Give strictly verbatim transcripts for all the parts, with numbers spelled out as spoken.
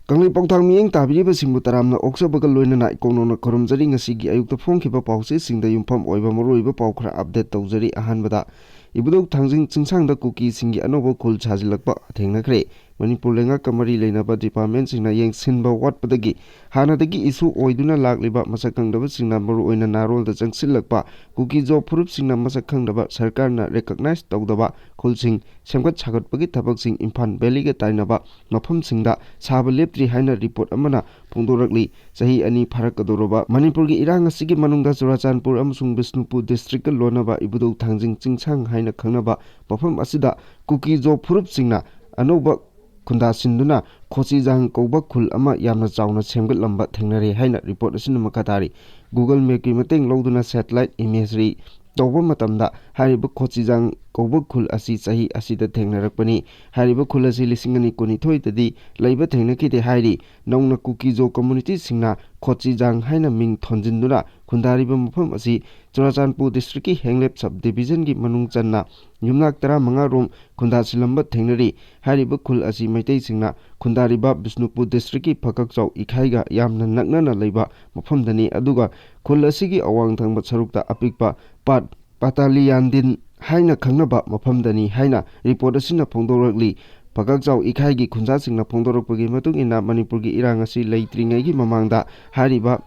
ꯀꯪꯂꯩꯄꯥꯛ ꯊꯥꯡ ꯃꯤꯠꯌꯦꯡ ꯇꯥꯕꯤꯔꯤꯕꯁꯤꯡꯕꯨ ꯇꯔꯥꯝꯅ ꯑꯣꯛꯆꯕꯒ ꯂꯣꯏꯅꯅ ꯏꯀꯣꯛ ꯅꯧꯅ ꯈꯨꯔꯨꯝꯖꯔꯤ꯫ ꯉꯁꯤꯒꯤ ꯑꯌꯨꯛꯇ ꯐꯣꯡꯈꯤꯕ ꯄꯥꯎꯆꯦꯁꯤꯡꯗ ꯌꯨꯝꯐꯝ ꯑꯣꯏꯕ ꯃꯔꯨꯑꯣꯏꯕ ꯄꯥꯎ ꯈꯔ ꯑꯞꯗꯦꯠ ꯇꯧꯖꯔꯤ꯫ ꯑꯍꯥꯟꯕꯗ, ꯏꯕꯨꯙꯧ ꯊꯥꯡꯖꯤꯡ ꯆꯤꯡꯁꯥꯡꯗ ꯀꯨꯀꯤꯁꯤꯡꯒꯤ ꯑꯅꯧꯕ ꯈꯨꯜ ꯁꯥꯖꯤꯜꯂꯛꯄ ꯊꯦꯡꯅꯈ꯭ꯔꯦ꯫ ꯃꯅꯤꯄꯨꯔ ꯂꯩꯉꯥꯛꯀ ꯃꯔꯤ ꯂꯩꯅꯕ ꯗꯤꯄꯥꯔꯠꯃꯦꯟꯁꯤꯡꯅ ꯌꯦꯡꯁꯤꯟꯕ ꯋꯥꯠꯄꯗꯒꯤ ꯍꯥꯟꯅꯗꯒꯤ ꯏꯁꯨ ꯑꯣꯏꯗꯨꯅ ꯂꯥꯛꯂꯤꯕ ꯃꯁꯛ ꯈꯪꯗꯕꯁꯤꯡꯅ ꯃꯔꯨꯑꯣꯏꯅ ꯅꯥꯔꯣꯜꯗ ꯆꯪꯁꯤꯜꯂꯛꯄ ꯀꯨꯀꯤ-ꯖꯣ ꯐꯨꯔꯨꯞꯁꯤꯡꯅ ꯃꯁꯛ ꯈꯪꯗꯕ ꯁꯔꯀꯥꯔꯅ ꯔꯦꯀꯛꯅꯥꯏꯖ ꯇꯧꯗꯕ ꯈꯨꯜꯁꯤꯡ ꯁꯦꯝꯒꯠ ꯁꯥꯒꯠꯄꯒꯤ ꯊꯕꯛꯁꯤꯡ ꯏꯝꯐꯥꯜ ꯚꯦꯂꯤꯒ ꯇꯥꯏꯅꯕ ꯃꯐꯝꯁꯤꯡꯗ ꯁꯥꯕ ꯂꯦꯞꯇ꯭ꯔꯤ ꯍꯥꯏꯅ ꯔꯤꯄꯣꯔꯠ ꯑꯃꯅ ꯐꯣꯡꯗꯣꯔꯛꯂꯤ꯫ ꯆꯍꯤ ꯑꯅꯤ ꯐꯥꯔꯛꯀꯗꯧꯔꯕ ꯃꯅꯤꯄꯨꯔꯒꯤ ꯏꯔꯥꯡ ꯑꯁꯤꯒꯤ ꯃꯅꯨꯡꯗ ꯆꯨꯔꯥꯆꯥꯟꯄꯨꯔ ꯑꯃꯁꯨꯡ ꯕꯤꯁꯅꯨꯄꯨꯔ ꯗꯤꯁꯇ꯭ꯔꯤꯛꯀ ꯂꯣꯟꯅꯕ ꯏꯕꯨꯙꯧ ꯊꯥꯡꯖꯤꯡ ꯆꯤꯡꯁꯥꯡ ꯍꯥꯏꯅ ꯈꯪꯅꯕ ꯃꯐꯝ ꯑꯁꯤꯗ ꯀꯨꯀꯤ-ꯖꯣ ꯐꯨꯔꯨꯞꯁꯤꯡꯅ ꯑꯅꯧꯕ ꯈꯨꯟꯗꯥꯁꯤꯟꯗꯨꯅ ꯈꯣꯆꯤꯖꯥꯡ ꯀꯧꯕ ꯈꯨꯜ ꯑꯃ ꯌꯥꯝꯅ ꯆꯥꯎꯅ ꯁꯦꯝꯒꯠꯂꯝꯕ ꯊꯦꯡꯅꯔꯦ ꯍꯥꯏꯅ ꯔꯤꯄꯣꯔꯠ ꯑꯁꯤꯅ ꯃꯈꯥ ꯇꯥꯔꯤ꯫ Google Mapꯀꯤ ꯃꯇꯦꯡ ꯂꯧꯗꯨꯅ ꯁꯦꯇꯦꯂꯥꯏꯠ ꯏꯃꯦꯖꯔꯤ ꯇꯧꯕ ꯃꯇꯝꯗ ꯍꯥꯏꯔꯤꯕ ꯈꯣꯆꯤꯖꯥꯡ ꯀꯧꯕ ꯈꯨꯜ ꯑꯁꯤ ꯆꯍꯤ ꯑꯁꯤꯗ ꯊꯦꯡꯅꯔꯛꯄꯅꯤ꯫ ꯍꯥꯏꯔꯤꯕ ꯈꯨꯜ ꯑꯁꯤ ꯂꯤꯁꯤꯡ ꯑꯅꯤ ꯀꯨꯟꯅꯤꯊꯣꯏꯗꯗꯤ ꯂꯩꯕ ꯊꯦꯡꯅꯈꯤꯗꯦ ꯍꯥꯏꯔꯤ꯫ ꯅꯧꯅ ꯀꯨꯀꯤ-ꯖꯣ ꯀꯝꯃꯨꯅꯤꯇꯤꯁꯤꯡꯅ ꯈꯣꯆꯤꯖꯥꯡ ꯍꯥꯏꯅ ꯃꯤꯡ ꯊꯣꯟꯖꯤꯟꯗꯨꯅ ꯈꯨꯟꯗꯥꯔꯤꯕ ꯃꯐꯝ ꯑꯁꯤ ꯆꯨꯔꯥꯆꯥꯟꯄꯨꯔ ꯗꯤꯁꯇ꯭ꯔꯤꯛꯀꯤ ꯍꯦꯡꯂꯦꯞ ꯁꯕ ꯗꯤꯕꯤꯖꯟꯒꯤ ꯃꯅꯨꯡ ꯆꯟꯅ ꯌꯨꯝꯅꯥꯛ ꯇꯔꯥꯃꯉꯥ ꯔꯣꯝ ꯈꯨꯟꯗꯥꯁꯤꯜꯂꯝꯕ ꯊꯦꯡꯅꯔꯤ꯫ ꯍꯥꯏꯔꯤꯕ ꯈꯨꯜ ꯑꯁꯤ ꯃꯩꯇꯩꯁꯤꯡꯅ ꯈꯨꯟꯗꯥꯔꯤꯕ ꯕꯤꯁꯅꯨꯄꯨꯔ ꯗꯤꯁꯇ꯭ꯔꯤꯛꯀꯤ ꯐꯀꯛꯆꯥꯎ ꯏꯈꯥꯏꯒ ꯌꯥꯝꯅ ꯅꯛꯅꯅ ꯂꯩꯕ ꯃꯐꯝꯗꯅꯤ꯫ ꯑꯗꯨꯒ ꯈꯨꯜ ꯑꯁꯤꯒꯤ ꯑꯋꯥꯡ ꯊꯪꯕ ꯁꯔꯨꯛꯇ ꯑꯄꯤꯛꯄ ꯄꯥꯠ ꯄꯥꯇꯥꯂꯤꯌꯥꯟꯗꯤꯟ ꯍꯥꯏꯅ ꯈꯪꯅꯕ ꯃꯐꯝꯗꯅꯤ ꯍꯥꯏꯅ ꯔꯤꯄꯣꯔꯠ ꯑꯁꯤꯅ ꯐꯣꯡꯗꯣꯔꯛꯂꯤ꯫ ꯐꯀꯛꯆꯥꯎ ꯏꯈꯥꯏꯒꯤ ꯈꯨꯟꯖꯥꯁꯤꯡꯅ ꯐꯣꯡꯗꯣꯔꯛꯄꯒꯤ ꯃꯇꯨꯡ ꯏꯟꯅ, ꯃꯅꯤꯄꯨꯔꯒꯤ ꯏꯔꯥꯡ ꯑꯁꯤ ꯂꯩꯇ꯭ꯔꯤꯉꯩꯒꯤ ꯃꯃꯥꯡꯗ ꯍꯥꯏꯔꯤꯕ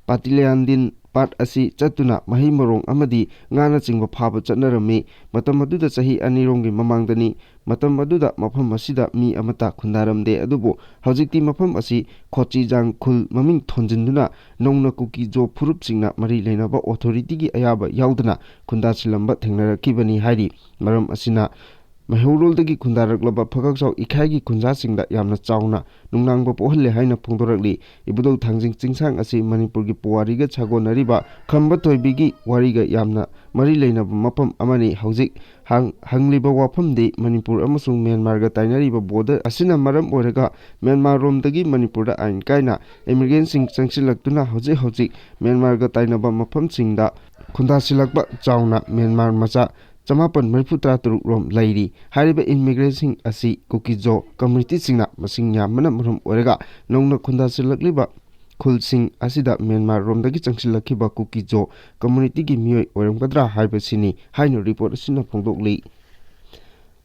ꯄꯥꯇꯤꯂꯤꯌꯥꯟꯗꯤꯟ ꯄꯥꯠ ꯑꯁꯤ ꯆꯠꯇꯨꯅ ꯃꯍꯩ ꯃꯔꯣꯡ ꯑꯃꯗꯤ ꯉꯥꯅꯆꯤꯡꯕ ꯐꯥꯕ ꯆꯠꯅꯔꯝꯃꯤ꯫ ꯃꯇꯝ ꯑꯗꯨꯗ ꯆꯍꯤ ꯑꯅꯤꯔꯣꯝꯒꯤ ꯃꯃꯥꯡꯗꯅꯤ꯫ ꯃꯇꯝ ꯑꯗꯨꯗ ꯃꯐꯝ ꯑꯁꯤꯗ ꯃꯤ ꯑꯃꯠꯇ ꯈꯨꯟꯗꯥꯔꯝꯗꯦ, ꯑꯗꯨꯕꯨ ꯍꯧꯖꯤꯛꯇꯤ ꯃꯐꯝ ꯑꯁꯤ ꯈꯣꯆꯤꯖꯥꯡ ꯈꯨꯜ ꯃꯃꯤꯡ ꯊꯣꯟꯖꯤꯟꯗꯨꯅ ꯅꯧꯅ ꯀꯨꯀꯤ-ꯖꯣ ꯐꯨꯔꯨꯞꯁꯤꯡꯅ ꯃꯔꯤ ꯂꯩꯅꯕ ꯑꯣꯊꯣꯔꯤꯇꯤꯒꯤ ꯑꯌꯥꯕ ꯌꯥꯎꯗꯅ ꯈꯨꯟꯗꯥꯁꯤꯜꯂꯝꯕ ꯊꯦꯡꯅꯔꯛꯈꯤꯕꯅꯤ ꯍꯥꯏꯔꯤ꯫ ꯃꯔꯝ ꯑꯁꯤꯅ ꯃꯩꯍꯧꯔꯣꯜꯗꯒꯤ ꯈꯨꯟꯗꯥꯔꯛꯂꯕ ꯐꯀꯛꯆꯥꯎ ꯏꯈꯥꯏꯒꯤ ꯈꯨꯟꯖꯥꯁꯤꯡꯗ ꯌꯥꯝꯅ ꯆꯥꯎꯅ ꯅꯨꯡꯅꯥꯡꯕ ꯄꯣꯛꯍꯜꯂꯦ ꯍꯥꯏꯅ ꯐꯣꯡꯗꯣꯔꯛꯂꯤ꯫ ꯏꯕꯨꯙꯧ ꯊꯥꯡꯖꯤꯡ ꯆꯤꯡꯁꯥꯡ ꯑꯁꯤ ꯃꯅꯤꯄꯨꯔꯒꯤ ꯄꯨꯋꯥꯔꯤꯒ ꯁꯥꯒꯣꯟꯅꯔꯤꯕ ꯈꯝꯕ ꯊꯣꯏꯕꯤꯒꯤ ꯋꯥꯔꯤꯒ ꯌꯥꯝꯅ ꯃꯔꯤ ꯂꯩꯅꯕ ꯃꯐꯝ ꯑꯃꯅꯤ꯫ ꯍꯧꯖꯤꯛ ꯍꯥꯡ-, ꯍꯪꯂꯤꯕ ꯋꯥꯐꯝꯗꯤ ꯃꯅꯤꯄꯨꯔ ꯑꯃꯁꯨꯡ ꯃ꯭ꯌꯥꯟꯃꯥꯔꯒ ꯇꯥꯏꯅꯔꯤꯕ ꯕꯣꯔꯗꯔ ꯑꯁꯤꯅ ꯃꯔꯝ ꯑꯣꯏꯔꯒ ꯃ꯭ꯌꯥꯟꯃꯥꯔ ꯔꯣꯝꯗꯒꯤ ꯃꯅꯤꯄꯨꯔꯗ ꯑꯥꯏꯟ ꯀꯥꯏꯅ ꯏꯃꯤꯒ꯭ꯔꯦꯟꯁꯤꯡ ꯆꯪꯁꯤꯜꯂꯛꯇꯨꯅ ꯍꯧꯖꯤꯛ ꯍꯧꯖꯤꯛ ꯃ꯭ꯌꯥꯟꯃꯥꯔꯒ ꯇꯥꯏꯅꯕ ꯃꯐꯝꯁꯤꯡꯗ ꯈꯨꯟꯗꯥꯁꯤꯜꯂꯛꯄ ꯆꯥꯎꯅ ꯃ꯭ꯌꯥꯟꯃꯥꯔ ꯃꯆꯥ ꯆꯃꯥꯄꯟ ꯃꯔꯤꯐꯨ ꯇꯔꯥ ꯇꯔꯨꯛ ꯔꯣꯝ ꯂꯩꯔꯤ꯫ ꯍꯥꯏꯔꯤꯕ immigrantꯁꯤꯡ ꯑꯁꯤ ꯀꯨꯀꯤꯖꯣ communityꯁꯤꯡꯅ ꯃꯁꯤꯡ ꯌꯥꯝꯕꯅ ꯃꯔꯝ ꯑꯣꯏꯔꯒ ꯅꯧꯅ ꯈꯨꯟꯗꯥꯁꯤꯜꯂꯛꯂꯤꯕ ꯈꯨꯜꯁꯤꯡ ꯑꯁꯤꯗ ꯃ꯭ꯌꯥꯟꯃꯥꯔ ꯔꯣꯝꯗꯒꯤ ꯆꯪꯁꯤꯜꯂꯛꯈꯤꯕ ꯀꯨꯀꯤꯖꯣ communityꯒꯤ ꯃꯤꯑꯣꯏ ꯑꯣꯏꯔꯝꯒꯗ꯭ꯔꯥ ꯍꯥꯏꯕꯁꯤꯅꯤ ꯍꯥꯏꯅ report ꯑꯁꯤꯅ ꯐꯣꯡꯗꯣꯛꯂꯤ꯫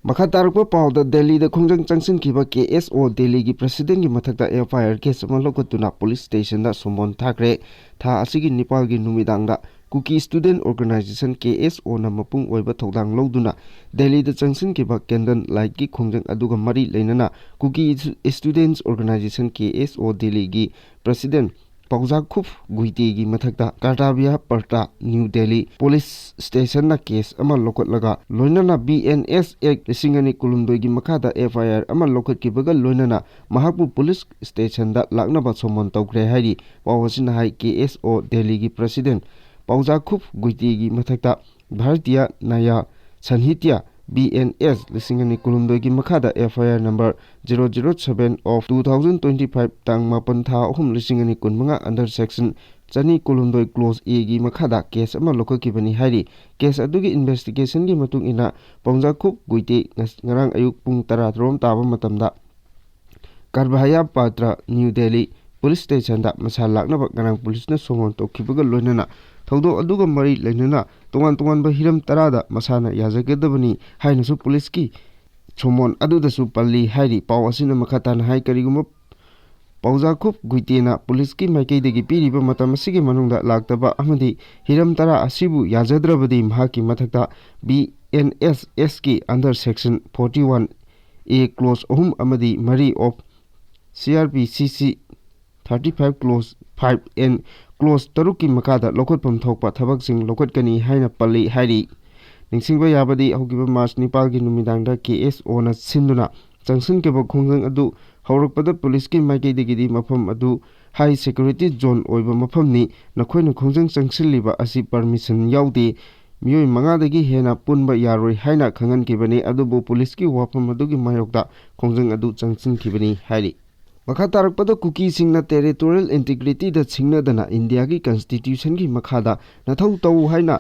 ꯃꯈꯥ ꯇꯥꯔꯛꯄ ꯄꯥꯎꯗ, ꯗꯦꯜꯂꯤꯗ ꯈꯣꯡꯖꯪ ꯆꯪꯁꯤꯟꯈꯤꯕ ꯀꯦ ꯑꯦꯁ ꯑꯣ ꯗꯦꯜꯂꯤꯒꯤ presidentꯀꯤ ꯃꯊꯛꯇ F I R case ꯑꯃ ꯂꯧꯈꯠꯇꯨꯅ police stationꯗ summon ꯊꯥꯈ꯭ꯔꯦ꯫ ꯊꯥ ꯑꯁꯤꯒꯤ ꯅꯤꯄꯥꯜꯒꯤ ꯅꯨꯃꯤꯗꯥꯡꯗ ꯀꯨꯀꯤ Student Organisation, ꯀꯦ ꯑꯦꯁ ꯑꯣꯅ ꯃꯄꯨꯡ ꯑꯣꯏꯕ ꯊꯧꯗꯥꯡ ꯂꯧꯗꯨꯅ ꯗꯦꯜꯂꯤꯗ ꯆꯪꯁꯤꯟꯈꯤꯕ candle lightꯀꯤ ꯈꯣꯡꯖꯪ ꯑꯗꯨꯒ ꯃꯔꯤ ꯂꯩꯅꯅ ꯀꯨꯀꯤ Students Organisation, ꯀꯦ ꯑꯦꯁ ꯑꯣ ꯗꯦꯜꯂꯤꯒꯤ president ꯄꯥꯎꯖꯥꯈꯨꯞ ꯒꯨꯏꯇꯦꯒꯤ ꯃꯊꯛꯇ ꯀꯔꯇꯥꯕꯤꯌꯥ ꯄꯔꯇꯥ, ꯅ꯭ꯌꯨ ꯗꯦꯜꯂꯤ police stationꯅ case ꯑꯃ ꯂꯧꯈꯠꯂꯒ ꯂꯣꯏꯅꯅ B N S Act ꯂꯤꯁꯤꯡ ꯑꯅꯤ ꯀꯨꯟꯍꯨꯝꯗꯣꯏꯒꯤ ꯃꯈꯥꯗ F I R ꯑꯃ ꯂꯧꯈꯠꯈꯤꯕꯒ ꯂꯣꯏꯅꯅ ꯃꯍꯥꯛꯄꯨ police stationꯗ ꯂꯥꯛꯅꯕ summon ꯇꯧꯈ꯭ꯔꯦ ꯍꯥꯏꯔꯤ꯫ ꯄꯥꯎ ꯑꯁꯤꯅ ꯍꯥꯏ, ꯀꯦ ꯑꯦꯁ ꯑꯣ ꯗꯦꯜꯂꯤꯒꯤ president ꯄꯥꯎꯖꯥꯈꯨꯞ ꯒꯨꯏꯇꯦꯒꯤ ꯃꯊꯛꯇ ꯚꯥꯔꯇꯤꯌꯥ ꯅ꯭ꯌꯥꯌ ꯁꯟꯍꯤꯇ꯭ꯌ, B N S, ꯂꯤꯁꯤꯡ ꯑꯅꯤ ꯀꯨꯟꯍꯨꯝꯗꯣꯏꯒꯤ ꯃꯈꯥꯗ F I R number zero zero seven of two thousand twenty five, ꯇꯥꯡ ꯃꯥꯄꯟ ꯊꯥ ꯑꯍꯨꯝ ꯂꯤꯁꯤꯡ ꯑꯅꯤ ꯀꯨꯟꯃꯉꯥ, under section ꯆꯅꯤ ꯀꯨꯟꯍꯨꯝꯗꯣꯏ clause Aꯒꯤ ꯃꯈꯥꯗ case ꯑꯃ ꯂꯧꯈꯠꯈꯤꯕꯅꯤ ꯍꯥꯏꯔꯤ꯫ Case ꯑꯗꯨꯒꯤ investigationꯒꯤ ꯃꯇꯨꯡ ꯏꯟꯅ ꯄꯥꯎꯖꯥꯈꯨꯞ ꯒꯨꯏꯇꯦ ꯉꯁ-, ꯉꯔꯥꯡ ꯑꯌꯨꯛ ꯄꯨꯡ ꯇꯔꯥ ꯇꯔꯣꯝ ꯇꯥꯕ ꯃꯇꯝꯗ ꯀꯔꯚꯥꯌꯥ ꯄꯥꯇ꯭ꯔ, ꯅ꯭ꯌꯨ ꯗꯦꯜꯂꯤ police stationꯗ ꯃꯁꯥ ꯂꯥꯛꯅꯕ ꯉꯔꯥꯡ policeꯅ summon ꯇꯧꯈꯤꯕꯒ ꯂꯣꯏꯅꯅ ꯊꯧꯗꯣꯛ ꯑꯗꯨꯒ ꯃꯔꯤ ꯂꯩꯅꯅ ꯇꯣꯉꯥꯟ ꯇꯣꯉꯥꯟꯕ ꯍꯤꯔꯝ ꯇꯔꯥꯗ ꯃꯁꯥꯅ ꯌꯥꯖꯒꯗꯕꯅꯤ ꯍꯥꯏꯅꯁꯨ policeꯀꯤ summon ꯑꯗꯨꯗꯁꯨ ꯄꯜꯂꯤ ꯍꯥꯏꯔꯤ꯫ ꯄꯥꯎ ꯑꯁꯤꯅ ꯃꯈꯥ ꯇꯥꯅ ꯍꯥꯏ, ꯀꯔꯤꯒꯨꯝꯕ ꯄꯥꯎꯖꯥꯈꯨꯞ ꯒꯨꯏꯇꯦꯅ policeꯀꯤ ꯃꯥꯏꯀꯩꯗꯒꯤ ꯄꯤꯔꯤꯕ ꯃꯇꯝ ꯑꯁꯤꯒꯤ ꯃꯅꯨꯡꯗ ꯂꯥꯛꯇꯕ ꯑꯃꯗꯤ ꯍꯤꯔꯝ ꯇꯔꯥ ꯑꯁꯤꯕꯨ ꯌꯥꯖꯗ꯭ꯔꯕꯗꯤ ꯃꯍꯥꯛꯀꯤ ꯃꯊꯛꯇ B N S Act under section forty one A clause ꯑꯍꯨꯝ ꯑꯃꯗꯤ ꯃꯔꯤ of C R P C C thirty five clause five and clause ꯇꯔꯨꯛꯀꯤ ꯃꯈꯥꯗ ꯂꯧꯈꯠꯐꯝ ꯊꯣꯛꯄ ꯊꯕꯛꯁꯤꯡ ꯂꯧꯈꯠꯀꯅꯤ ꯍꯥꯏꯅ ꯄꯜꯂꯤ ꯍꯥꯏꯔꯤ꯫ ꯅꯤꯡꯁꯤꯡꯕ ꯌꯥꯕꯗꯤ, ꯍꯧꯈꯤꯕ March ꯅꯤꯄꯥꯜꯒꯤ ꯅꯨꯃꯤꯗꯥꯡꯗ ꯀꯦ ꯑꯦꯁ ꯑꯣꯅ ꯁꯤꯟꯗꯨꯅ ꯆꯪꯁꯤꯟꯈꯤꯕ ꯈꯣꯡꯖꯪ ꯑꯗꯨ ꯍꯧꯔꯛꯄꯗ policeꯀꯤ ꯃꯥꯏꯀꯩꯗꯒꯤꯗꯤ ꯃꯐꯝ ꯑꯗꯨ high security zone ꯑꯣꯏꯕ ꯃꯐꯝꯅꯤ, ꯅꯈꯣꯏꯅ ꯈꯣꯡꯖꯪ ꯆꯪꯁꯤꯜꯂꯤꯕ ꯑꯁꯤ permission ꯌꯥꯎꯗꯦ, ꯃꯤꯑꯣꯏ ꯃꯉꯥꯗꯒꯤ ꯍꯦꯟꯅ ꯄꯨꯟꯕ ꯌꯥꯔꯣꯏ ꯍꯥꯏꯅ ꯈꯪꯍꯟꯈꯤꯕꯅꯤ, ꯑꯗꯨꯕꯨ policeꯀꯤ ꯋꯥꯐꯝ ꯑꯗꯨꯒꯤ ꯃꯥꯌꯣꯛꯇ ꯈꯣꯡꯖꯪ ꯑꯗꯨ ꯆꯪꯁꯤꯟꯈꯤꯕꯅꯤ ꯍꯥꯏꯔꯤ꯫ ꯃꯈꯥ ꯇꯥꯔꯛꯄꯗ, ꯀꯨꯀꯤꯁꯤꯡꯅ territorial integrityꯗ ꯁꯤꯡꯅꯗꯅ ꯏꯟꯗꯤꯌꯥꯒꯤ constitutionꯒꯤ ꯃꯈꯥꯗ ꯅꯊꯧ ꯇꯧ ꯍꯥꯏꯅ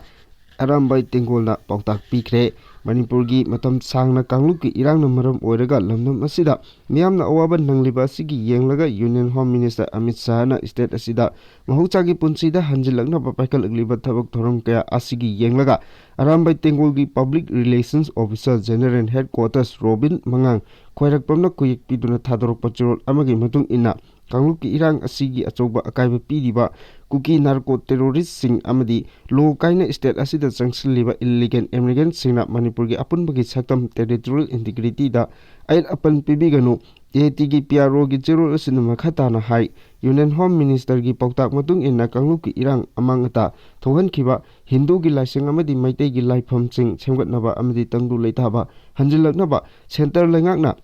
ꯑꯔꯥꯝꯕꯥꯏ ꯇꯦꯡꯒꯣꯜꯅ ꯄꯥꯎꯇꯥꯛ ꯄꯤꯈ꯭ꯔꯦ꯫ ꯃꯅꯤꯄꯨꯔꯒꯤ ꯃꯇꯝ ꯁꯥꯡꯅ ꯀꯥꯡꯂꯨꯞꯀꯤ ꯏꯔꯥꯡꯅ ꯃꯔꯝ ꯑꯣꯏꯔꯒ ꯂꯝꯗꯝ ꯑꯁꯤꯗ ꯃꯤꯌꯥꯝꯅ ꯑꯋꯥꯕ ꯅꯪꯂꯤꯕ ꯑꯁꯤꯒꯤ ꯌꯦꯡꯂꯒ Union Home Minister Amit ꯁꯥꯍꯅ state ꯑꯁꯤꯗ ꯃꯍꯧꯁꯥꯒꯤ ꯄꯨꯟꯁꯤꯗ ꯍꯟꯖꯤꯜꯂꯛꯅꯕ ꯄꯥꯏꯈꯠꯂꯛꯂꯤꯕ ꯊꯕꯛ ꯊꯧꯔꯝ ꯀꯌꯥ ꯑꯁꯤꯒꯤ ꯌꯦꯡꯂꯒ ꯑꯔꯥꯝꯕꯥꯏ ꯇꯦꯡꯒꯣꯜꯒꯤ Public Relations Officer General Headquarters Robin ꯃꯉꯥꯡ ꯈ꯭ꯋꯥꯏꯔꯥꯛꯄꯝꯅ ꯈꯨꯌꯦꯛ ꯄꯤꯗꯨꯅ ꯊꯥꯗꯣꯔꯛꯄ ꯆꯦꯔꯣꯜ ꯑꯃꯒꯤ ꯃꯇꯨꯡ ꯏꯟꯅ, ꯀꯥꯡꯂꯨꯞꯀꯤ ꯏꯔꯥꯡ ꯑꯁꯤꯒꯤ ꯑꯆꯧꯕ ꯑꯀꯥꯏꯕ ꯄꯤꯔꯤꯕ ꯀꯨꯀꯤ narco terroristꯁꯤꯡ ꯑꯃꯗꯤ ꯂꯣ ꯀꯥꯏꯅ state ꯑꯁꯤꯗ ꯆꯪꯁꯤꯜꯂꯤꯕ illegal immigrantꯁꯤꯡꯅ ꯃꯅꯤꯄꯨꯔꯒꯤ ꯑꯄꯨꯟꯕꯒꯤ ꯁꯛꯇꯝ, territorial integrityꯗ ꯑꯌꯦꯠ ꯑꯄꯟ ꯄꯤꯕꯤꯒꯅꯨ꯫ AATꯒꯤ PROꯒꯤ ꯆꯦꯔꯣꯜ ꯑꯁꯤꯅ ꯃꯈꯥ ꯇꯥꯅ ꯍꯥꯏ, Union Home Ministerꯒꯤ ꯄꯥꯎꯇꯥꯛ ꯃꯇꯨꯡ ꯏꯟꯅ ꯀꯥꯡꯂꯨꯞꯀꯤ ꯏꯔꯥꯡ ꯑꯃꯥꯡ ꯑꯇꯥ ꯊꯣꯛꯍꯟꯈꯤꯕ ꯍꯤꯟꯗꯨꯒꯤ ꯂꯥꯏꯁꯪ ꯑꯃꯗꯤ ꯃꯩꯇꯩꯒꯤ ꯂꯥꯏꯐꯝꯁꯤꯡ ꯁꯦꯝꯒꯠꯅꯕ ꯑꯃꯗꯤ ꯇꯪꯗꯨ ꯂꯩꯇꯥꯕ ꯍꯟꯖꯤꯜꯂꯛꯅꯕ centre ꯂꯩꯉꯥꯛꯅ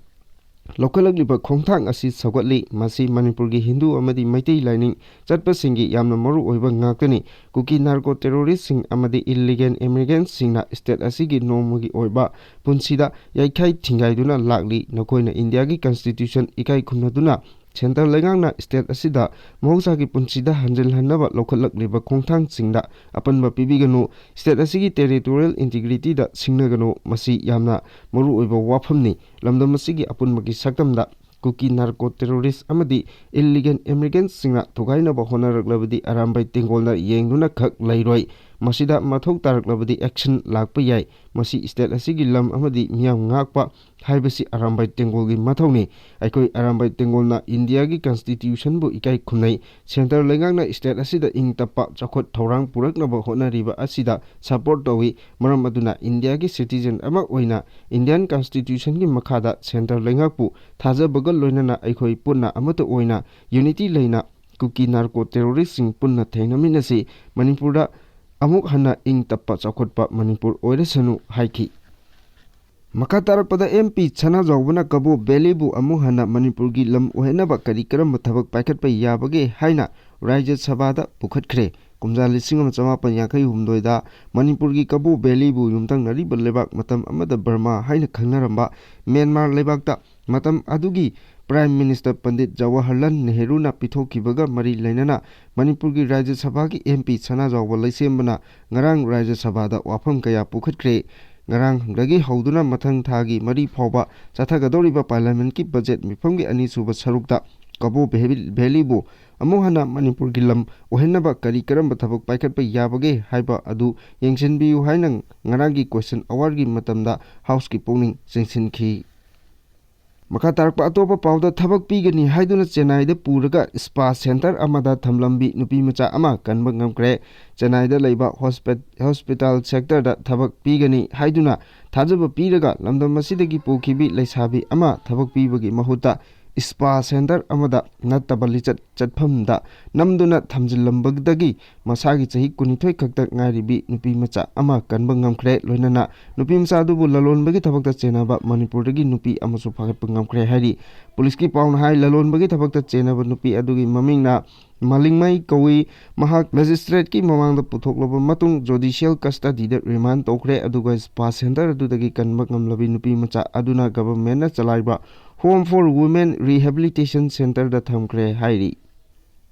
ꯂꯧꯈꯠꯂꯛꯂꯤꯕ ꯈꯣꯡꯊꯥꯡ ꯑꯁꯤ ꯁꯧꯒꯠꯂꯤ꯫ ꯃꯁꯤ ꯃꯅꯤꯄꯨꯔꯒꯤ ꯍꯤꯟꯗꯨ ꯑꯃꯗꯤ ꯃꯩꯇꯩ ꯂꯥꯏꯅꯤꯡ ꯆꯠꯄꯁꯤꯡꯒꯤ ꯌꯥꯝꯅ ꯃꯔꯨ ꯑꯣꯏꯕ ꯉꯥꯛꯇꯅꯤ꯫ ꯀꯨꯀꯤ narco terroristꯁꯤꯡ ꯑꯃꯗꯤ illegal immigrantꯁꯤꯡꯅ state ꯑꯁꯤꯒꯤ ꯅꯣꯡꯃꯒꯤ ꯑꯣꯏꯕ ꯄꯨꯟꯁꯤꯗ ꯌꯩꯈꯥꯏ ꯊꯤꯡꯒꯥꯏꯗꯨꯅ ꯂꯥꯛꯂꯤ꯫ ꯅꯈꯣꯏꯅ ꯏꯟꯗꯤꯌꯥꯒꯤ constitution ꯏꯀꯥꯏ ꯈꯨꯝꯅꯗꯨꯅ centre ꯂꯩꯉꯥꯛꯅ state ꯑꯁꯤꯗ ꯃꯍꯧꯁꯥꯒꯤ ꯄꯨꯟꯁꯤꯗ ꯍꯟꯖꯤꯜꯍꯟꯅꯕ ꯂꯧꯈꯠꯂꯛꯂꯤꯕ ꯈꯣꯡꯊꯥꯡꯁꯤꯡꯗ ꯑꯄꯟꯕ ꯄꯤꯕꯤꯒꯅꯨ꯫ State ꯑꯁꯤꯒꯤ territorial integrityꯗ ꯁꯤꯡꯅꯒꯅꯨ꯫ ꯃꯁꯤ ꯌꯥꯝꯅ ꯃꯔꯨꯑꯣꯏꯕ ꯋꯥꯐꯝꯅꯤ꯫ ꯂꯝꯗꯝ ꯑꯁꯤꯒꯤ ꯑꯄꯨꯟꯕꯒꯤ ꯁꯛꯇꯝꯗ ꯀꯨꯀꯤ narco terrorist ꯑꯃꯗꯤ illegal immigrantꯁꯤꯡꯅ ꯊꯨꯒꯥꯏꯅꯕ ꯍꯣꯠꯅꯔꯛꯂꯕꯗꯤ ꯑꯔꯥꯝꯕꯥꯏ ꯇꯦꯡꯒꯣꯜꯅ ꯌꯦꯡꯗꯨꯅ ꯈꯛ ꯂꯩꯔꯣꯏ꯫ ꯃꯁꯤꯗ ꯃꯊꯧ ꯇꯥꯔꯛꯂꯕꯗꯤ action ꯂꯥꯛꯄ ꯌꯥꯏ꯫ ꯃꯁꯤ state ꯑꯁꯤꯒꯤ ꯂꯝ ꯑꯃꯗꯤ ꯃꯤꯌꯥꯝ ꯉꯥꯛꯄ ꯍꯥꯏꯕꯁꯤ ꯑꯔꯥꯝꯕꯥꯏ ꯇꯦꯡꯒꯣꯜꯒꯤ ꯃꯊꯧꯅꯤ꯫ ꯑꯩꯈꯣꯏ ꯑꯔꯥꯝꯕꯥꯏ ꯇꯦꯡꯒꯣꯜꯅ ꯏꯟꯗꯤꯌꯥꯒꯤ constitutionꯕꯨ ꯏꯀꯥꯏ ꯈꯨꯝꯅꯩ꯫ Centre ꯂꯩꯉꯥꯛꯅ state ꯑꯁꯤꯗ ꯏꯪ ꯇꯞꯄ ꯆꯥꯎꯈꯠ ꯊꯧꯔꯥꯡ ꯄꯨꯔꯛꯅꯕ ꯍꯣꯠꯅꯔꯤꯕ ꯑꯁꯤꯗ support ꯇꯧꯏ꯫ ꯃꯔꯝ ꯑꯗꯨꯅ ꯏꯟꯗꯤꯌꯥꯒꯤ citizen ꯑꯃ ꯑꯣꯏꯅ Indian constitutionꯒꯤ ꯃꯈꯥꯗ centre ꯂꯩꯉꯥꯛꯄꯨ ꯊꯥꯖꯕꯒ ꯂꯣꯏꯅꯅ ꯑꯩꯈꯣꯏ ꯄꯨꯟꯅ ꯑꯃꯠꯇ ꯑꯣꯏꯅ unity ꯂꯩꯅ ꯀꯨꯀꯤ narco terroristꯁꯤꯡ ꯄꯨꯟꯅ ꯊꯦꯡꯅꯃꯤꯟꯅꯁꯤ꯫ ꯃꯅꯤꯄꯨꯔꯗ ꯑꯃꯨꯛ ꯍꯟꯅ ꯏꯪ ꯇꯞꯄ ꯆꯥꯎꯈꯠꯄ ꯃꯅꯤꯄꯨꯔ ꯑꯣꯏꯔꯁꯅꯨ ꯍꯥꯏꯈꯤ꯫ ꯃꯈꯥ ꯇꯥꯔꯛꯄꯗ MP ꯁꯅꯥꯖꯥꯎꯕꯅ ꯀꯕꯣ Valleyꯕꯨ ꯑꯃꯨꯛ ꯍꯟꯅ ꯃꯅꯤꯄꯨꯔꯒꯤ ꯂꯝ ꯑꯣꯏꯍꯟꯅꯕ ꯀꯔꯤ ꯀꯔꯝꯕ ꯊꯕꯛ ꯄꯥꯏꯈꯠꯄ ꯌꯥꯕꯒꯦ ꯍꯥꯏꯅ ꯔꯥꯖ꯭ꯌ ꯁꯚꯥꯗ ꯄꯨꯈꯠꯈ꯭ꯔꯦ꯫ ꯀꯨꯝꯖꯥ ꯂꯤꯁꯤꯡ ꯑꯃ ꯆꯃꯥꯄꯟ ꯌꯥꯡꯈꯩ ꯍꯨꯝꯗꯣꯏꯗ ꯃꯅꯤꯄꯨꯔꯒꯤ ꯀꯕꯣ Valleyꯕꯨ ꯌꯨꯝꯊꯪꯅꯔꯤꯕ ꯂꯩꯕꯥꯛ, ꯃꯇꯝ ꯑꯃꯗ ꯕꯔꯃꯥ ꯍꯥꯏꯅ ꯈꯪꯅꯔꯝꯕ ꯃ꯭ꯌꯥꯟꯃꯥꯔ ꯂꯩꯕꯥꯛꯇ ꯃꯇꯝ ꯑꯗꯨꯒꯤ Prime Minister ꯄꯟꯗꯤꯠ ꯖꯋꯥꯍꯔꯂꯥꯜ ꯅꯦꯍꯔꯨꯅ ꯄꯤꯊꯣꯛꯈꯤꯕꯒ ꯃꯔꯤ ꯂꯩꯅꯅ ꯃꯅꯤꯄꯨꯔꯒꯤ ꯔꯥꯖ꯭ꯌ ꯁꯚꯥꯒꯤ M P ꯁꯅꯥꯖꯥꯎꯕ ꯂꯩꯁꯦꯝꯕꯅ ꯉꯔꯥꯡ ꯔꯥꯖ꯭ꯌ ꯁꯚꯥꯗ ꯋꯥꯐꯝ ꯀꯌꯥ ꯄꯨꯈꯠꯈ꯭ꯔꯦ꯫ ꯉꯔꯥꯡꯗꯒꯤ ꯍꯧꯗꯨꯅ ꯃꯊꯪ ꯊꯥꯒꯤ ꯃꯔꯤ ꯐꯥꯎꯕ ꯆꯠꯊꯒꯗꯧꯔꯤꯕ Parliamentꯀꯤ budget ꯃꯤꯐꯝꯒꯤ ꯑꯅꯤꯁꯨꯕ ꯁꯔꯨꯛꯇ ꯀꯕꯣ ꯚꯦ-, ꯚꯦꯂꯤꯕꯨ ꯑꯃꯨꯛ ꯍꯟꯅ ꯃꯅꯤꯄꯨꯔꯒꯤ ꯂꯝ ꯑꯣꯏꯍꯟꯅꯕ ꯀꯔꯤ ꯀꯔꯝꯕ ꯊꯕꯛ ꯄꯥꯏꯈꯠꯄ ꯌꯥꯕꯒꯦ ꯍꯥꯏꯕ ꯑꯗꯨ ꯌꯦꯡꯁꯤꯟꯕꯤꯌꯨ ꯍꯥꯏꯅ ꯉꯔꯥꯡꯒꯤ question hourꯒꯤ ꯃꯇꯝꯗ Houseꯀꯤ ꯄꯨꯛꯅꯤꯡ ꯆꯤꯡꯁꯤꯟꯈꯤ꯫ ꯃꯈꯥ ꯇꯥꯔꯛꯄ ꯑꯇꯣꯞꯄ ꯄꯥꯎꯗ, ꯊꯕꯛ ꯄꯤꯒꯅꯤ ꯍꯥꯏꯗꯨꯅ ꯆꯦꯟꯅꯥꯏꯗ ꯄꯨꯔꯒ spa centre ꯑꯃꯗ ꯊꯝꯂꯝꯕꯤ ꯅꯨꯄꯤ ꯃꯆꯥ ꯑꯃ ꯀꯟꯕ ꯉꯝꯈ꯭ꯔꯦ꯫ ꯆꯦꯟꯅꯥꯏꯗ ꯂꯩꯕ ꯍꯣꯁꯄꯤ-, hospital sectorꯗ ꯊꯕꯛ ꯄꯤꯒꯅꯤ ꯍꯥꯏꯗꯨꯅ ꯊꯥꯖꯕ ꯄꯤꯔꯒ ꯂꯝꯗꯝ ꯑꯁꯤꯗꯒꯤ ꯄꯨꯈꯤꯕꯤ ꯂꯩꯁꯥꯕꯤ ꯑꯃ ꯊꯕꯛ ꯄꯤꯕꯒꯤ ꯃꯍꯨꯠꯇ spa centre ꯑꯃꯗ ꯅꯠꯇꯕ ꯂꯤꯆꯠ ꯆꯠꯐꯝꯗ ꯅꯝꯗꯨꯅ ꯊꯝꯖꯤꯜꯂꯝꯕꯗꯒꯤ ꯃꯁꯥꯒꯤ ꯆꯍꯤ ꯀꯨꯟꯅꯤꯊꯣꯏ ꯈꯛꯇ ꯉꯥꯏꯔꯤꯕꯤ ꯅꯨꯄꯤ ꯃꯆꯥ ꯑꯃ ꯀꯟꯕ ꯉꯝꯈ꯭ꯔꯦ꯫ ꯂꯣꯏꯅꯅ ꯅꯨꯄꯤ ꯃꯆꯥ ꯑꯗꯨꯕꯨ ꯂꯂꯣꯟꯕꯒꯤ ꯊꯕꯛꯇ ꯆꯦꯟꯅꯕ ꯃꯅꯤꯄꯨꯔꯗꯒꯤ ꯅꯨꯄꯤ ꯑꯃꯁꯨ ꯐꯥꯒꯠꯄ ꯉꯝꯈ꯭ꯔꯦ ꯍꯥꯏꯔꯤ꯫ ꯄꯨꯂꯤꯁꯀꯤ ꯄꯥꯎꯅ ꯍꯥꯏ, ꯂꯂꯣꯟꯕꯒꯤ ꯊꯕꯛꯇ ꯆꯦꯟꯅꯕ ꯅꯨꯄꯤ ꯑꯗꯨꯒꯤ ꯃꯃꯤꯡꯅ ꯃꯥꯂꯤꯡꯃꯩ ꯀꯧꯏ꯫ ꯃꯍꯥꯛ magistrateꯀꯤ ꯃꯃꯥꯡꯗ ꯄꯨꯊꯣꯛꯂꯕ ꯃꯇꯨꯡ judicial custodyꯗ remand ꯇꯧꯈ꯭ꯔꯦ꯫ ꯑꯗꯨꯒ spa centre ꯑꯗꯨꯗꯒꯤ ꯀꯟꯕ ꯉꯝꯂꯕꯤ ꯅꯨꯄꯤ ꯃꯆꯥ ꯑꯗꯨꯅ governmentꯅ ꯆꯂꯥꯏꯕ Home for Women Rehabilitation Centreꯗ ꯊꯝꯈ꯭ꯔꯦ ꯍꯥꯏꯔꯤ꯫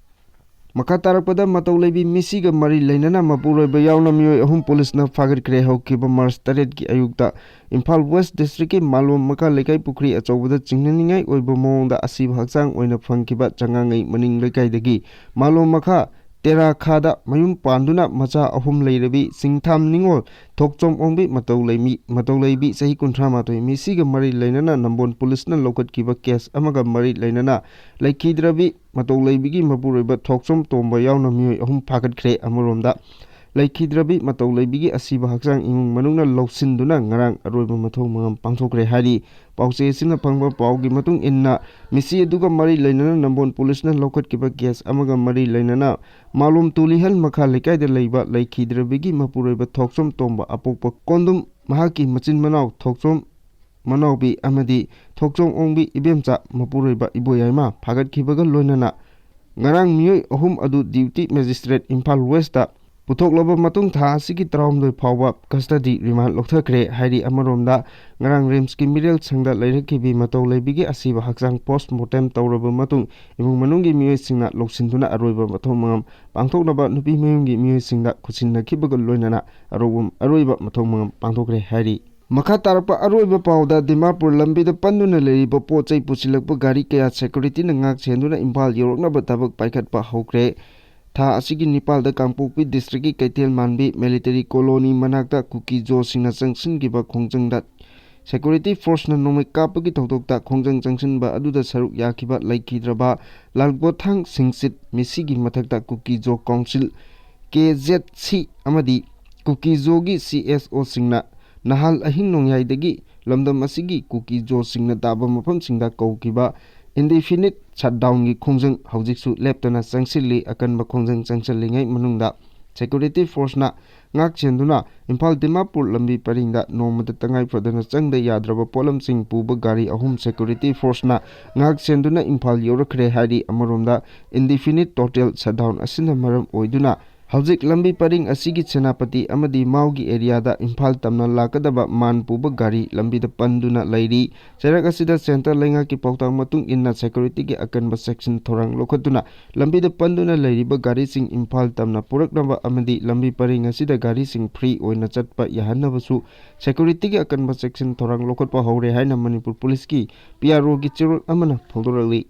ꯃꯈꯥ ꯇꯥꯔꯛꯄꯗ, ꯃꯇꯧ ꯂꯩꯕꯤ ꯃꯤꯁꯤꯒ ꯃꯔꯤ ꯂꯩꯅꯅ ꯃꯄꯨꯔꯣꯏꯕ ꯌꯥꯎꯅ ꯃꯤꯑꯣꯏ ꯑꯍꯨꯝ ꯄꯨꯂꯤꯁꯅ ꯐꯥꯒꯠꯈ꯭ꯔꯦ꯫ ꯍꯧꯈꯤꯕ ꯃꯥꯔꯆ ꯇꯔꯦꯠꯀꯤ ꯑꯌꯨꯛꯇ ꯏꯝꯐꯥꯜ West Districtꯀꯤ ꯃꯥꯂꯣꯝ ꯃꯈꯥ ꯂꯩꯀꯥꯏ ꯄꯨꯈ꯭ꯔꯤ ꯑꯆꯧꯕꯗ ꯆꯤꯡꯅꯅꯤꯡꯉꯥꯏ ꯑꯣꯏꯕ ꯃꯑꯣꯡꯗ ꯑꯁꯤꯕ ꯍꯛꯆꯥꯡ ꯑꯣꯏꯅ ꯐꯪꯈꯤꯕ ꯆꯉꯥꯡꯉꯩ ꯃꯅꯤꯡ ꯂꯩꯀꯥꯏꯗꯒꯤ ꯃꯥꯂꯣꯝ ꯃꯈꯥ ꯇꯦꯔꯥꯈꯥꯗ ꯃꯌꯨꯝ ꯄꯥꯟꯗꯨꯅ ꯃꯆꯥ ꯑꯍꯨꯝ ꯂꯩꯔꯕꯤ ꯁꯤꯡꯊꯥꯝ ꯅꯤꯉꯣꯜ, ꯊꯣꯛꯆꯣꯝ ꯑꯣꯡꯕꯤ, ꯃꯇꯧ ꯂꯩꯃꯤ-, ꯃꯇꯧ ꯂꯩꯕꯤ ꯆꯍꯤ ꯀꯨꯟꯊ꯭ꯔꯥ ꯃꯥꯊꯣꯏ ꯃꯤꯁꯤꯒ ꯃꯔꯤ ꯂꯩꯅꯅ ꯅꯝꯕꯣꯜ ꯄꯨꯂꯤꯁꯅ ꯂꯧꯈꯠꯈꯤꯕ case ꯑꯃꯒ ꯃꯔꯤ ꯂꯩꯅꯅ ꯂꯩꯈꯤꯗ꯭ꯔꯕꯤ ꯃꯇꯧ ꯂꯩꯕꯤꯒꯤ ꯃꯄꯨꯔꯣꯏꯕ ꯊꯣꯛꯆꯣꯝ ꯇꯣꯝꯕ ꯌꯥꯎꯅ ꯃꯤꯑꯣꯏ ꯑꯍꯨꯝ ꯐꯥꯒꯠꯈ꯭ꯔꯦ꯫ ꯑꯃꯔꯣꯝꯗ, ꯂꯩꯈꯤꯗ꯭ꯔꯕꯤ ꯃꯇꯧ ꯂꯩꯕꯤꯒꯤ ꯑꯁꯤꯕ ꯍꯛꯆꯥꯡ ꯏꯃꯨꯡ ꯃꯅꯨꯡꯅ ꯂꯧꯁꯤꯟꯗꯨꯅ ꯉꯔꯥꯡ ꯑꯔꯣꯏꯕ ꯃꯊꯧ ꯃꯉꯝ ꯄꯥꯡꯊꯣꯛꯈ꯭ꯔꯦ ꯍꯥꯏꯔꯤ꯫ ꯄꯥꯎꯆꯦ ꯑꯁꯤꯅ ꯐꯪꯕ ꯄꯥꯎꯒꯤ ꯃꯇꯨꯡ ꯏꯟꯅ, ꯃꯤꯁꯤ ꯑꯗꯨꯒ ꯃꯔꯤ ꯂꯩꯅꯅ ꯅꯝꯕꯣꯜ ꯄꯨꯂꯤꯁꯅ ꯂꯧꯈꯠꯈꯤꯕ case ꯑꯃꯒ ꯃꯔꯤ ꯂꯩꯅꯅ ꯃꯥꯂꯣꯝ ꯇꯨꯂꯤꯍꯜ ꯃꯈꯥ ꯂꯩꯀꯥꯏꯗ ꯂꯩꯕ ꯂꯩꯈꯤꯗ꯭ꯔꯕꯤꯒꯤ ꯃꯄꯨꯔꯣꯏꯕ ꯊꯣꯛꯆꯣꯝ ꯇꯣꯝꯕ ꯑꯄꯣꯛꯄ ꯀꯣꯟꯗꯨꯝ, ꯃꯍꯥꯛꯀꯤ ꯃꯆꯤꯟ ꯃꯅꯥꯎ ꯊꯣꯛꯆꯣꯝ ꯃꯅꯥꯎꯕꯤ ꯑꯃꯗꯤ ꯊꯣꯛꯆꯣꯝ ꯑꯣꯡꯕꯤ ꯏꯕꯦꯝꯆꯥ ꯃꯄꯨꯔꯣꯏꯕ ꯏꯕꯣꯌꯥꯏꯃ ꯐꯥꯒꯠꯈꯤꯕꯒ ꯂꯣꯏꯅꯅ ꯉꯔꯥꯡ ꯃꯤꯑꯣꯏ ꯑꯍꯨꯝ ꯑꯗꯨ duty magistrate ꯏꯝꯐꯥꯜ Westꯇ ꯄꯨꯊꯣꯛꯂꯕ ꯃꯇꯨꯡ ꯊꯥ ꯑꯁꯤꯒꯤ ꯇꯔꯥꯍꯨꯝꯗꯣꯏ ꯐꯥꯎꯕ custody remand ꯂꯧꯊꯈ꯭ꯔꯦ ꯍꯥꯏꯔꯤ꯫ ꯑꯃꯔꯣꯝꯗ, ꯉꯔꯥꯡ RIMSꯀꯤ ꯃꯤꯔꯦꯜ ꯁꯪꯗ ꯂꯩꯔꯛꯈꯤꯕꯤ ꯃꯇꯧ ꯂꯩꯕꯤꯒꯤ ꯑꯁꯤꯕ ꯍꯛꯆꯥꯡ post mortem ꯇꯧꯔꯕ ꯃꯇꯨꯡ, ꯏꯃꯨꯡ ꯃꯅꯨꯡꯒꯤ ꯃꯤꯑꯣꯏꯁꯤꯡꯅ ꯂꯧꯁꯤꯟꯗꯨꯅ ꯑꯔꯣꯏꯕ ꯃꯊꯧ ꯃꯉꯝ ꯄꯥꯡꯊꯣꯛꯅꯕ ꯅꯨꯄꯤ ꯃꯌꯨꯝꯒꯤ ꯃꯤꯑꯣꯏꯁꯤꯡꯗ ꯈꯨꯠꯁꯤꯟꯅꯈꯤꯕꯒ ꯂꯣꯏꯅꯅ ꯑꯔꯣ-, ꯑꯔꯣꯏꯕ ꯃꯊꯧ ꯃꯉꯝ ꯄꯥꯡꯊꯣꯛꯈ꯭ꯔꯦ ꯍꯥꯏꯔꯤ꯫ ꯃꯈꯥ ꯇꯥꯔꯛꯄ ꯑꯔꯣꯏꯕ ꯄꯥꯎꯗ, ꯗꯤꯃꯥꯄꯨꯔ ꯂꯝꯕꯤꯗ ꯄꯟꯗꯨꯅ ꯂꯩꯔꯤꯕ ꯄꯣꯠ ꯆꯩ ꯄꯨꯁꯤꯜꯂꯛꯄ ꯒꯥꯔꯤ ꯀꯌꯥ securityꯅ ꯉꯥꯛ ꯁꯦꯟꯗꯨꯅ ꯏꯝꯐꯥꯜ ꯌꯧꯔꯛꯅꯕ ꯊꯕꯛ ꯄꯥꯏꯈꯠꯄ ꯍꯧꯈ꯭ꯔꯦ꯫ ꯊꯥ ꯑꯁꯤꯒꯤ ꯅꯤꯄꯥꯜꯗ ꯀꯥꯡꯄꯣꯛꯄꯤ districtꯀꯤ ꯀꯩꯊꯦꯜ ꯃꯥꯟꯕꯤ military colony ꯃꯅꯥꯛꯇ ꯀꯨꯀꯤ ꯖꯣꯁꯤꯡꯅ ꯆꯪꯁꯤꯟꯈꯤꯕ ꯈꯣꯡꯖꯪꯗ security forceꯅ ꯅꯣꯡꯃꯩ ꯀꯥꯞꯄꯒꯤ ꯊꯧꯗꯣꯛꯇ ꯈꯣꯡꯖꯪ ꯆꯪꯁꯤꯟꯕ ꯑꯗꯨꯗ ꯁꯔꯨꯛ ꯌꯥꯈꯤꯕ ꯂꯩꯈꯤꯗ꯭ꯔꯕ ꯂꯥꯜꯒꯣꯊꯥꯡ ꯁꯤꯡꯆꯤꯠ ꯃꯤꯁꯤꯒꯤ ꯃꯊꯛꯇ ꯀꯨꯀꯤ ꯖꯣ council, KZC ꯑꯃꯗꯤ ꯀꯨꯀꯤ ꯖꯣꯒꯤ CSOꯁꯤꯡꯅ ꯅꯍꯥꯜ ꯑꯍꯤꯡ ꯅꯣꯡꯌꯥꯏꯗꯒꯤ ꯂꯝꯗꯝ ꯑꯁꯤꯒꯤ ꯀꯨꯀꯤ ꯖꯣꯁꯤꯡꯅ ꯇꯥꯕ ꯃꯐꯝꯁꯤꯡꯗ ꯀꯧꯈꯤꯕ indefinite shutdownꯒꯤ ꯈꯣꯡꯖꯪ ꯍꯧꯖꯤꯛꯁꯨ ꯂꯦꯞꯇꯅ ꯆꯪꯁꯤꯜꯂꯤ꯫ ꯑꯀꯟꯕ ꯈꯣꯡꯖꯪ ꯆꯪꯁꯤꯜꯂꯤꯉꯩ ꯃꯅꯨꯡꯗ security forceꯅ ꯉꯥꯛ ꯁꯦꯟꯗꯨꯅ ꯏꯝꯐꯥꯜ ꯗꯤꯃꯥꯄꯨꯔ ꯂꯝꯕꯤ ꯄꯔꯤꯡꯗ ꯅꯣꯡꯃꯗ ꯇꯉꯥꯏ ꯐꯗꯅ ꯆꯪꯗ ꯌꯥꯗ꯭ꯔꯕ ꯄꯣꯠꯂꯝꯁꯤꯡ ꯄꯨꯕ ꯒꯥꯔꯤ ꯑꯍꯨꯝ security forceꯅ ꯉꯥꯛ ꯁꯦꯟꯗꯨꯅ ꯏꯝꯐꯥꯜ ꯌꯧꯔꯛꯈ꯭ꯔꯦ ꯍꯥꯏꯔꯤ꯫ ꯑꯃꯔꯣꯝꯗ, indefinite total shutdown ꯑꯁꯤꯅ ꯃꯔꯝ ꯑꯣꯏꯗꯨꯅ ꯍꯧꯖꯤꯛ ꯂꯝꯕꯤ ꯄꯔꯤꯡ ꯑꯁꯤꯒꯤ ꯁꯦꯅꯥꯄꯇꯤ ꯑꯃꯗꯤ ꯃꯥꯎꯒꯤ areaꯗ ꯏꯝꯐꯥꯜ ꯇꯝꯅ ꯂꯥꯛꯀꯗꯕ ꯃꯥꯟ ꯄꯨꯕ ꯒꯥꯔꯤ ꯂꯝꯕꯤꯗ ꯄꯟꯗꯨꯅ ꯂꯩꯔꯤ꯫ ꯆꯩꯔꯛ ꯑꯁꯤꯗ centre ꯂꯩꯉꯥꯛꯀꯤ ꯄꯥꯎꯇꯥꯛ ꯃꯇꯨꯡ ꯏꯟꯅ securityꯒꯤ ꯑꯀꯟꯕ section ꯊꯧꯔꯥꯡ ꯂꯧꯈꯠꯇꯨꯅ ꯂꯝꯕꯤꯗ ꯄꯟꯗꯨꯅ ꯂꯩꯔꯤꯕ ꯒꯥꯔꯤꯁꯤꯡ ꯏꯝꯐꯥꯜ ꯇꯝꯅ ꯄꯨꯔꯛꯅꯕ ꯑꯃꯗꯤ ꯂꯝꯕꯤ ꯄꯔꯤꯡ ꯑꯁꯤꯗ ꯒꯥꯔꯤꯁꯤꯡ free ꯑꯣꯏꯅ ꯆꯠꯄ ꯌꯥꯍꯟꯅꯕꯁꯨ securityꯒꯤ ꯑꯀꯟꯕ section ꯊꯧꯔꯥꯡ ꯂꯧꯈꯠꯄ ꯍꯧꯔꯦ ꯍꯥꯏꯅ ꯃꯅꯤꯄꯨꯔ ꯄꯨꯂꯤꯁꯀꯤ PROꯒꯤ ꯆꯦꯔꯣꯜ ꯑꯃꯅ ꯐꯣꯡꯗꯣꯔꯛꯂꯤ꯫